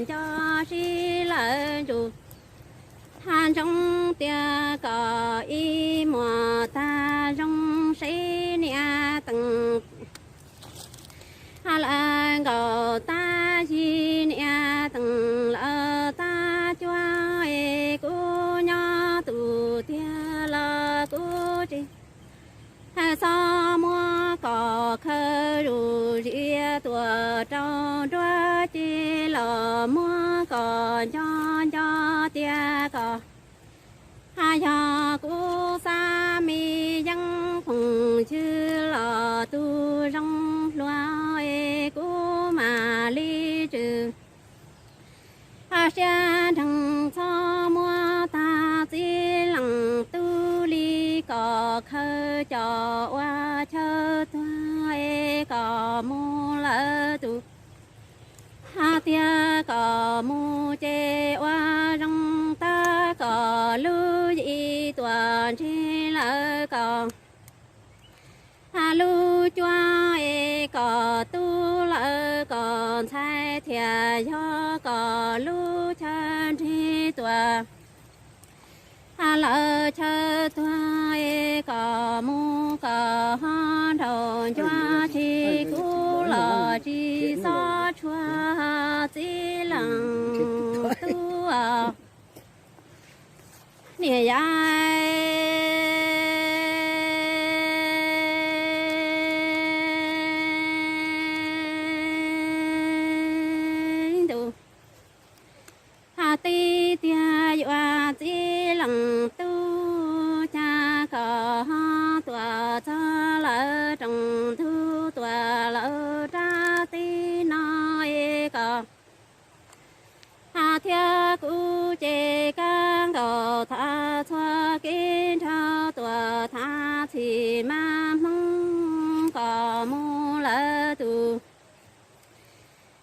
nco sib lawv ntsug. Hab ntsoov tias kom ib muam tag zoo seb niam teem. Hab lawv nkaum tag yig niam teem lawv tag cuab es kuv nyob tus tiag los kuv tsis. Hab xob muab kom khaws zuj zus zias tuam rau nruab ces los muab kom nco nco tias kom hab yog kuv xav me yeeb phooj ywg los tug zoo hluas es kuv mam li tswm hab siab nreeg txhob muab tag txij leej tub li kom khaws cov ua chaw tuag es kom mus lawv tus hab tias kom mus ces ua zoo tab kom lub yim tuam ntseg lawv kom hab lub cuab es kom tub lawv kom ntxhais thiab yog kom lub chaw ntseg tuam hab lawv chaw tuag es kom mus kom ho nraum ncuab tsis kuv los tsis xob tshua txij leej tub niam yau ntuj hab tib tiag yuav txij leej tub cas kom ho tuam txog lawv rooj ntug tuam lawv rab teb no es kom hab thiab kuv ces kab nkaus thov txhua kev nrog tuam thab txhim maj Hmoob kom mus lawv tus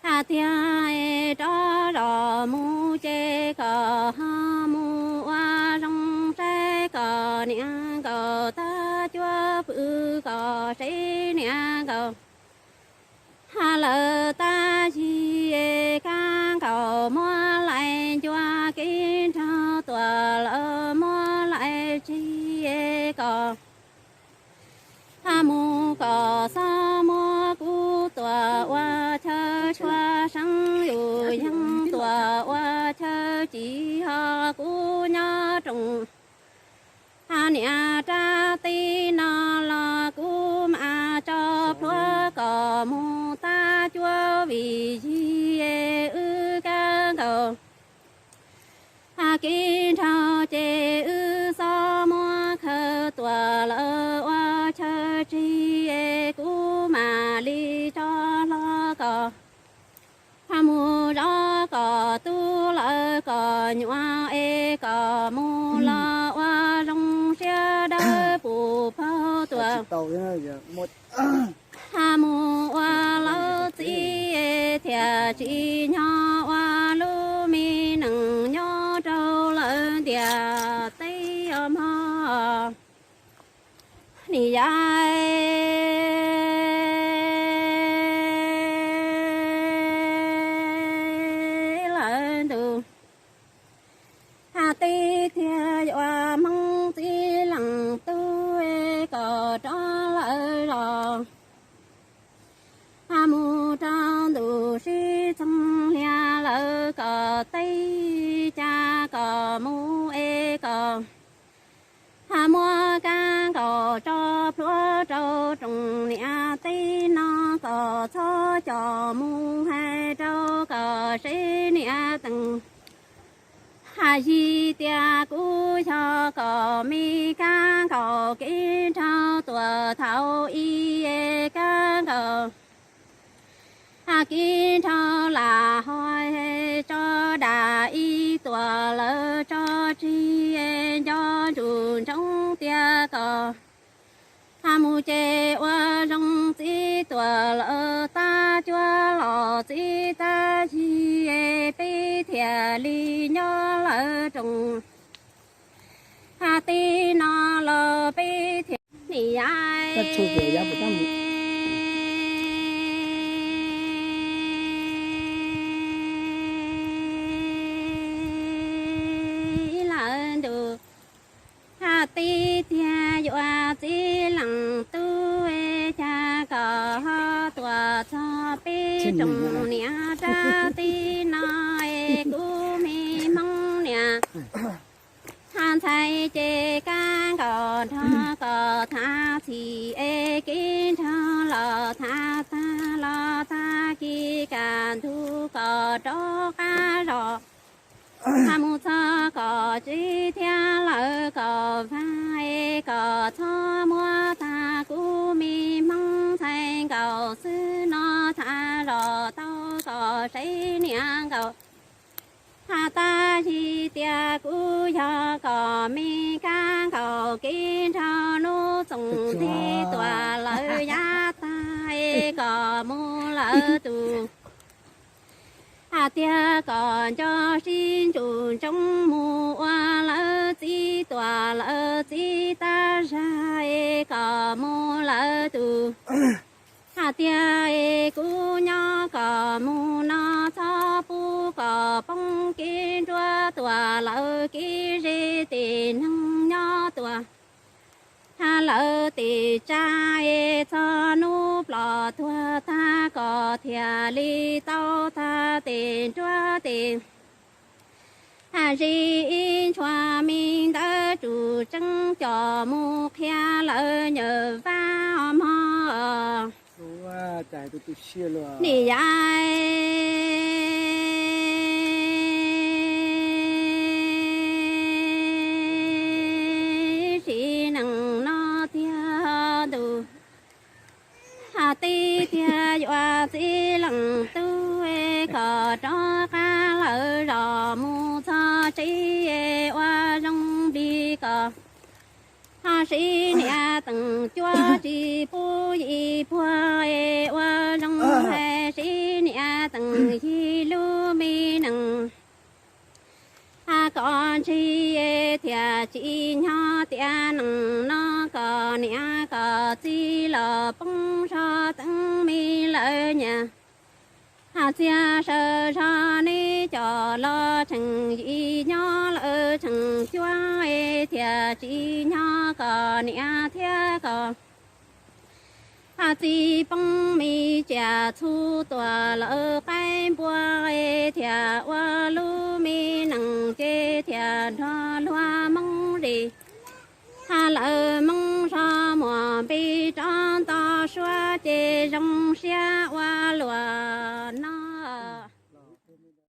hab tiag rov zos mus ces kom ho mus ua zoo saib kom niam nkaus tag cuab pw kom seb niam nkaus hab lawv tag yig kab nkaus muab laij ncuab kev nrog tuam lawv muab laij tseg kom hab mus kom xob muab kuv tuam ua chaw tshua seeb yus yeej tuam ua chaw tsis ho kuv nyob rooj hab niam rab teb no los kuv mam tso plhuav kom mus tag cuab vim yig wb kab nkaus hab kev nrog ces wb xob muab khaws tuam lawv ua chaw tseg kuv mam li tso hlo kom hab mus zov kom tub lawv kom nyuam es kom mus los ua zoo siab dawb pus paug tuam hab mus ua lawv txiv thiaj tsis nyob ua lub me neej nyob rau lawv ntiaj teb os mog. Niam yau lawv ntuj hab tib tiag yuav Hmoob txij leej tub es kom rov lawv zos hab mus rau ntuj sib txoog hlias lawv kom teb cas kom mus es kom hab muab kab nkaus tso plhuav rau rooj niam teb no kom txhob coj mus hais rau kom seb niam teem hab yig tias kuv yog kom me kab nkaus kev nrog tuam thaum ub es kab nkaus hab kev nrog lam hos tso dam ib tuam lawv tso tseg nco ntsug ntsoov tias kom hab mus ces ua zoo txij tuam lawv tag cuab los txij tag yig peb thiaj li nyob lawv rooj hab teb no los peb thiaj niam yau tuaj txog peb tsoom niam rab teb no es kuv me Hmoob niam. Hab ntxhais ces kab nkaus nrog kom thav txim es kev nrog los thav tag los tag kis kaj ntug kom rov qab zos. Hab mus txog kom tsev thiab lawv kom vag es kom txhob muab tag kuv me Hmoob ntxhais nkaus xwb no thav zos tau kom saib niam nkaus. Hab tab sis tias kuv yog kom me kab nkaus kev nrog lub txoos nteg tuam lawv yav tag es kom mus lawv tus. Hab tias kom nco sib ntsuj ntsoov mus ua lawv txiv tuam lawv txiv tab zag es kom mus lawv tus. Hab tias es kuv nyob kom mus no txhob pub kom poob kev nruab tuam lawv kev ze tes neeg nyob tuam. Hab lawv tes tsa es txog hnub plom tuag tag kom thiaj li tau tag tes nruab tes. Hab zis ib ntshua me ntawv tsum tseeb coj mus qhia lawv nyuam Vaj mog. Nim yav sim neej no tiag ntus, hab tib tiag yuav txiv leej tub kom rov qab lawv zos mus txog tsev ua zoo nplig kom hab siv niam teem cuab tsis pub yim puag es ua zoo hais siv niam teem yig lub me neej. Hab kom ntsig thiaj tsis nyob tiam neej no kom niam kom txiv los poob zog teeb me lawv nyam. Hab txiag sawv zog neb coj los tseem yim nyob lawv tseem cuab es thiaj tsis nyob kom niam thiab kom hab txiv poob me tsiaj txhu tuam lawv qaib npua es thiaj ua lub me neej ces thiaj nrog luag Hmoob zes. Hab lawv Hmoob zog muaj npe rov nto suab ces zoo siab ua luaj.